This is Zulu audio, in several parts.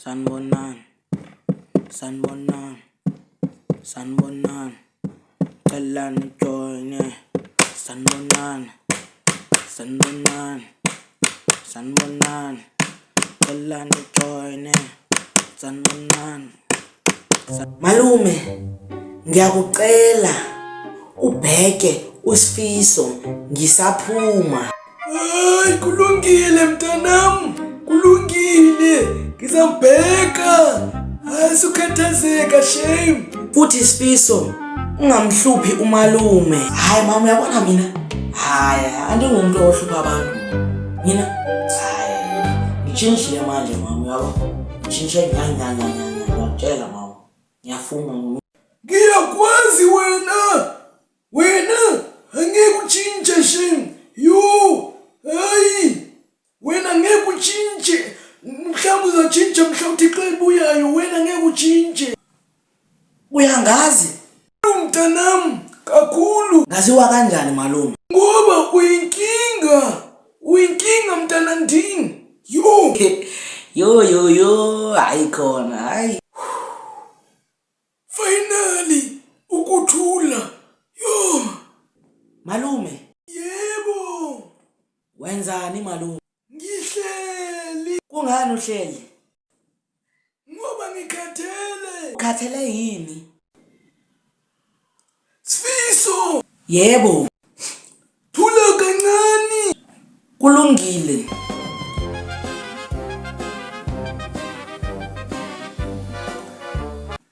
Sanibonani, sanibonani, sanibonani, cela nijoyine. Sanibonani, sanibonani, sanibonani, cela nijoyine. Sanibonani. Malume, ngiyakucela ubheke uSifiso ngisaphuma. Hayi kulungile mntanam, kulungile. Ngizambheka. Hayi sukhathazeka shame. Futhi Sifiso ungamhluphi umalume. Hayi mama uyabona mina. Hayi andingumuntu ohlupha abantu. Mina hayi ngitshintshile manje mama uyabo. Ngitshintshe nya nya nya nya nya ngiyakutshela mama. Ngiyafunga. Ngiyakwazi wena. Wena angeke utshintshe shame. Yo, hayi. Wena ngeke utshintshe. Mhlawumbe uzotshintsha mhla uThixo ebuyayo, wena ngeke utshintshe. Uyangazi? Mntanam, kakhulu. Ngaziwa kanjani malume? Ngoba uyinkinga. Uyinkinga mntanandini. Yo. Yo yo yo, hayi khona, hayi. Finally ukuthula. Yo. Malume. Yebo. Wenzani malume? Ngihleli. Kungani uhleli? Ngoba ngikhathele. Ukhathele yini? Sifiso. Yebo. Thula kancane. Kulungile.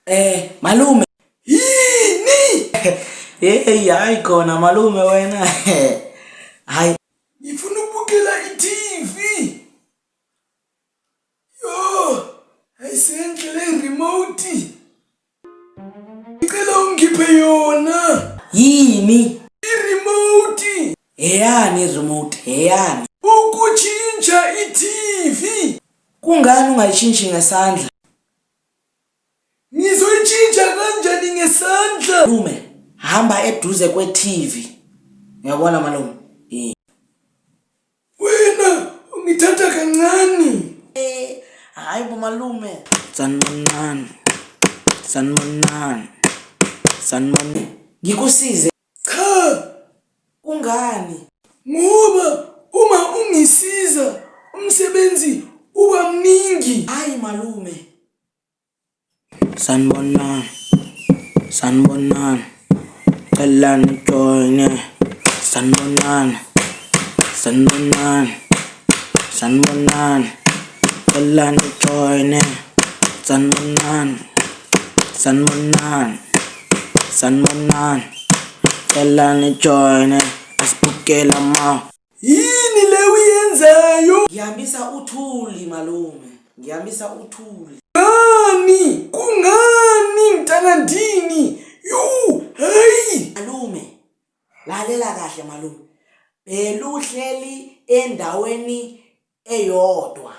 Eh, malume. Yini? Hey, hayi khona malume wena. Hayi. Ngifuna ukubukela i-TV. Yo, ayisenhle le remote. Ngicela ungiphe yona. Yini? I-remote. Heyani i-remote, heyani. Ukutshintsha i-TV. Kungani ungayishintshi ngesandla? Ngizoyitshintsha kanjani ngesandla? Malume, hamba eduze kwe-TV. Uyabona malume? Eh. Wena ungithatha kancane. Eh, hayi bo malume. Sanibonani. Sanibonani. Sanibonani. Ngikusize. Cha. Kungani? Ngoba uma ungisiza umsebenzi uba mningi. Hayi malume. Sanibonani, sanibonani, cela nijoyine. Sanibonani, sanibonani, sanibonani, cela nijoyine. Sanibonani, sanibonani, sanibonani, cela nijoyine. Asibukele ama. Yini le uyenzayo? Ngihambisa uthuli malume, ngihambisa uthuli. Ngani? Kungani mntanandini? Yu, hayi. Malume, lalela kahle malume. Beluhleli endaweni eyodwa.